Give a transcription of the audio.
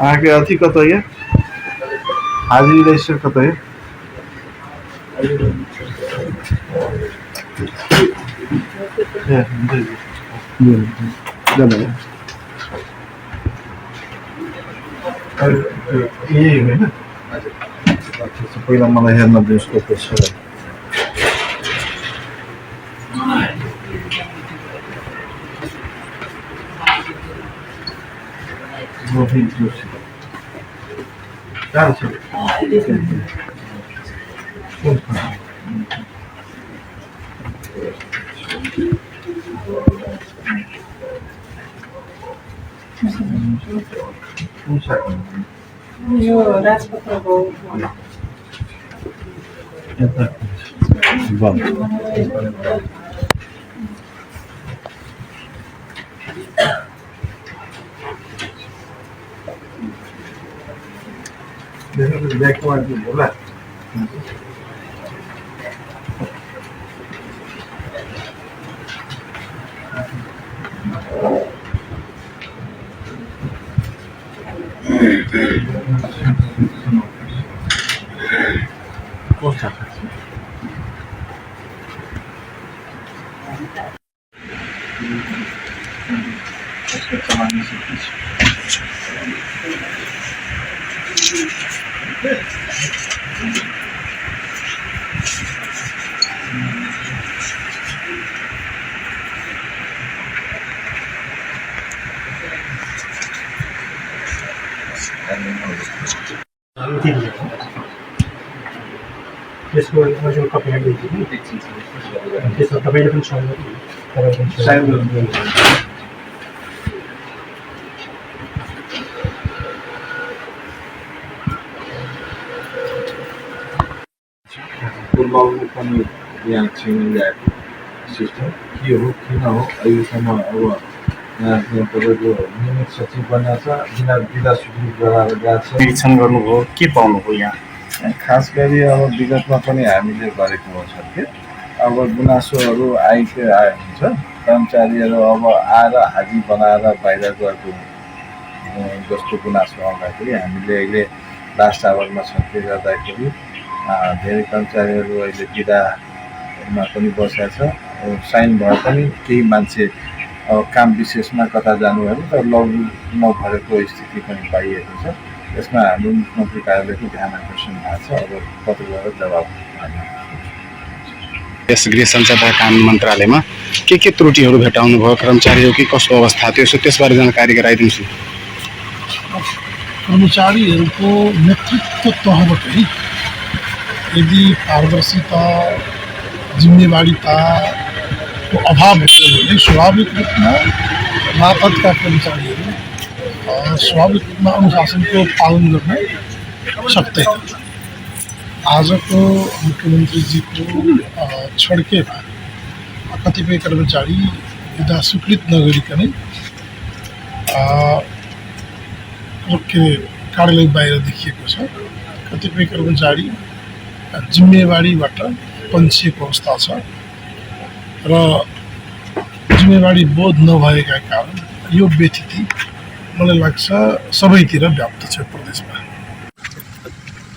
आगे अथी कत ये हाजिरी रजिस्टर कत ये यही होइन पहिला मलाई हेर्न दिनुहोस् कस्तो छ यो राजपत्र हो होला त्यसको ओरिजिनल कपी दिएको त्यसमा तपाईँले पनि साइन गर्नु फुलबाबुको पनि यहाँ छिर्नु ल्याएको सिस्टम के हो किन हो अहिलेसम्म अब यहाँ तपाईँको नियमित सचिव बनाएको छ बिना बिदा सुचित गराएर गएको छ निरीक्षण गर्नुभयो के पाउनुभयो यहाँ खास गरी अब विगतमा पनि हामीले गरेको हुन्छ कि अब गुनासोहरू आयो हुन्छ कर्मचारीहरू अब आएर हाजी बनाएर बाहिर गएको जस्तो गुनासो आउँदाखेरि हामीले अहिले लास्ट आवरमा छन्कै गर्दाखेरि धेरै कर्मचारीहरू अहिले बिदामा पनि बसेका छ साइन भए पनि केही मान्छे काम विशेषमा कता जानुभयो तर लग्नु नभएको स्थिति पनि पाइएको छ यसमा हाम्रो मुख्यमन्त्री कार्यालयको ध्यान आकर्षण भएको छ अब कति गएर जवाब यस गृह सञ्चार तथा कानुन मन्त्रालयमा के त्रुटिहरू भेटाउनु भयो कर्मचारीहरूको कस्तो अवस्था थियो त्यसबारे जानकारी गराइदिन्छु कर्मचारीहरूको नेतृत्व तहबाटै यदि पारदर्शिता जिम्मेवारीताको अभाव भयो भने स्वाभाविक रूपमा राजपत्रका कर्मचारीहरू स्वाभाविक रूपमा अनुशासनको पालन गर्न सक्दैन आजको मुख्यमन्त्रीजीको छड्केमा कतिपय कर्मचारी विधा स्वीकृत नगरिकनै कार्यालय बाहिर देखिएको छ कतिपय कर्मचारी जिम्मेवारीबाट पन्छिएको अवस्था छ र जिम्मेवारी बोध नभएका कारण यो व्यथिति मलाई लाग्छ सबैतिर व्याप्त छ प्रदेशमा